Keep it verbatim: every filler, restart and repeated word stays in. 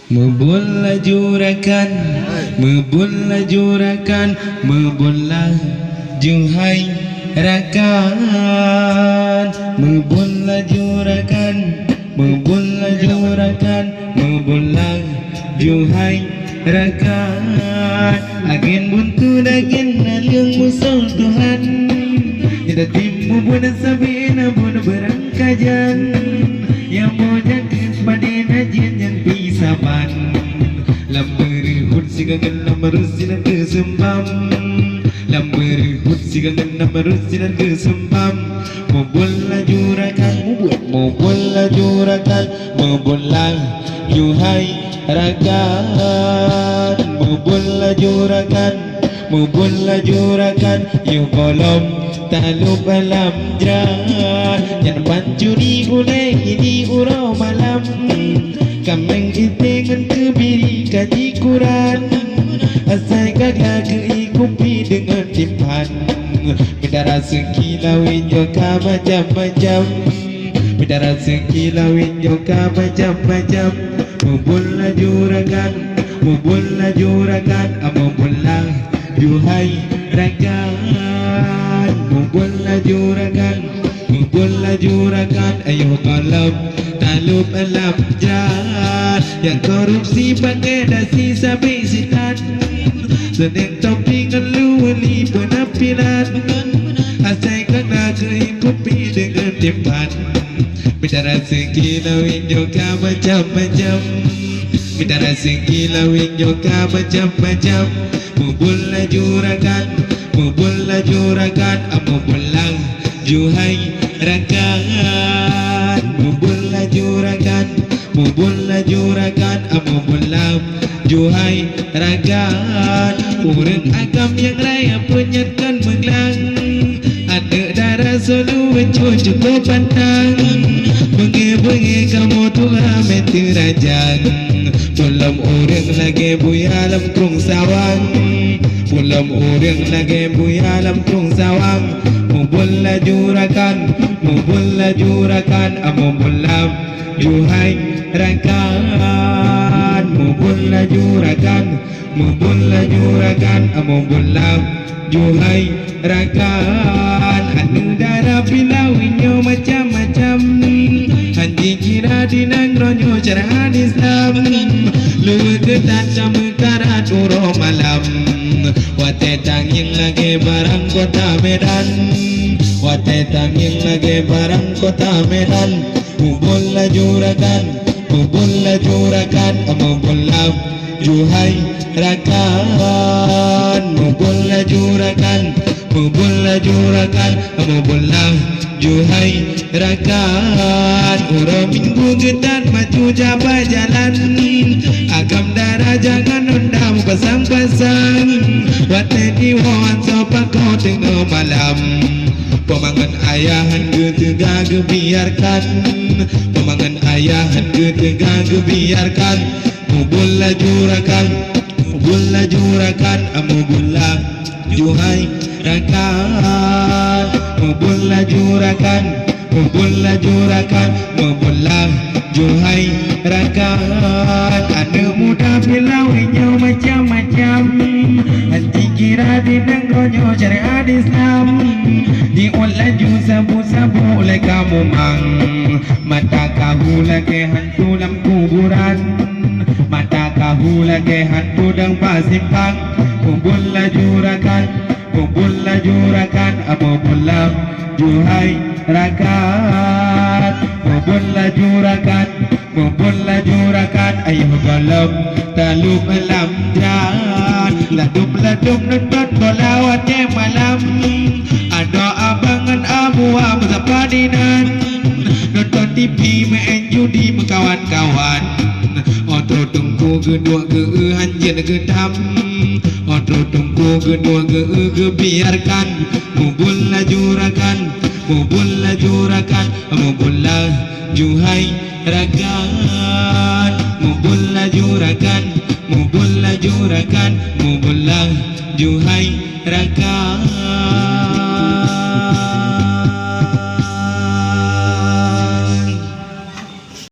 Meubuet laju rakan, meubuet laju rakan, meubuet laju hai rakan. Meubuet laju rakan, meubuet laju rakan, meubuet laju hai rakan. Agen buntu dagen naleueng musoh Tuhan. Nyang tatem mubuet sabe na buet beurangkajan. Nyang boh jakeuet padé na jeuet nyan pih saban. Lam beureuhot sigangan lam reusinan geuseumbam. Lam beureuhot sigangan lam reusinan geuseumbam. Meubuet laju rakan, meubuet, meubuet laju rakan, meubuet laju hai rakan. Meubuet laju rakan, meubuet laju rakan, yoh gohlom talop lam jrat. Nyan pancuri ulée ini uroe malam. Kaméng ité ngon keubiri ka jikuran. Asai ka geulakée kupi deungon timphan. Mita raseuki lawét nyoe ka macam-macam. Mita raseuki lawét nyoe ka macam-macam. Meubuet laju rakan, meubuet laju rakan, meubuet laju hai rakan. Meubuet laju rakan, meubuet laju rakan, ayoh gohlom talop lam jrat. Nyang korupsi pakai dasi sabe sitan. Seuneng topi ngon luweuli peunampilan. Asai ka na keu kupi deungon timphan. Mita raseuki lawét nyoe ka macam-macam. Mita raseuki lawét nyoe ka macam-macam. Meubuet laju rakan, meubuet laju rakan, meubuet laju hai rakan. Meubuet laju rakan, meubuet laju rakan, meubuet laju hai rakan. Ureuëng agam nyang raya peunyat kon meuglang. Aneuk dara solu cucu pantang. Beungéh-beungéh kamoe tuha meuteurajang. Peulom ureuëng lagée buya lam krueng sawang. Peulom ureuëng lagée buya lam krueng sawang. Meubuet laju rakan, meubuet laju rakan, meubuet laju hai rakan. Meubuet laju rakan, meubuet laju rakan, meubuet laju hai rakan. Aneuk dara pilawi nyoe macam-macam. Hanji kira di nanggroe nyoe syariat Islam. Luweuh keutat ka meukarat uroe malam. Watée tangieng lagée barang kota Medan. Watée tangieng lagée barang kota Medan. Meubuet laju rakan, meubuet laju rakan, meubuet laju hai rakan. Meubuet laju rakan, meubuet laju rakan, meubuet laju hai rakan. Uroe Minggu geutan maju jabai jalan. Agam dara jangan honda meupasang-pasang. Watée diwoe han soe pakoe teungoh malam. Peumangan ayah han geuteuga geubiarkan. Peumangan ayah han geuteuga geubiarkan. Meubuet laju rakan, meubuet laju rakan, meubuet laju hai rakan. Meubuet laju rakan, meubuet laju rakan, meubuet laju hai rakan. Aneuk muda pilawi nyoe macam-macam. Hanji kira di nanggroe nyoe syariat Islam. Diuet laju sabu-sabu ulée kamoe mang. Mata kahu lagée hantu lam kuburan. Mata kahu lagée hantu dong bak simpang. Meubuet laju rakan, meubuet laju rakan, meubuet laju hai rakan. Meubuet laju rakan, meubuet laju rakan, ayoh gohlom talop lam jrat. Ladum-ladum nonton bola watée malam. Adoe abang ngon abuwa meusapat inan. Nonton T V meu'en judi meukawan-kawan. Oh troh teungku geuduek geu-eu hanjeut geutam. Oh troh teungku geuduek geu-eu geubiarkan. Meubuet laju rakan, meubuet laju rakan, meubuet laju hai rakan. Meubuet laju rakan, meubuet laju rakan, meubuet laju hai rakan.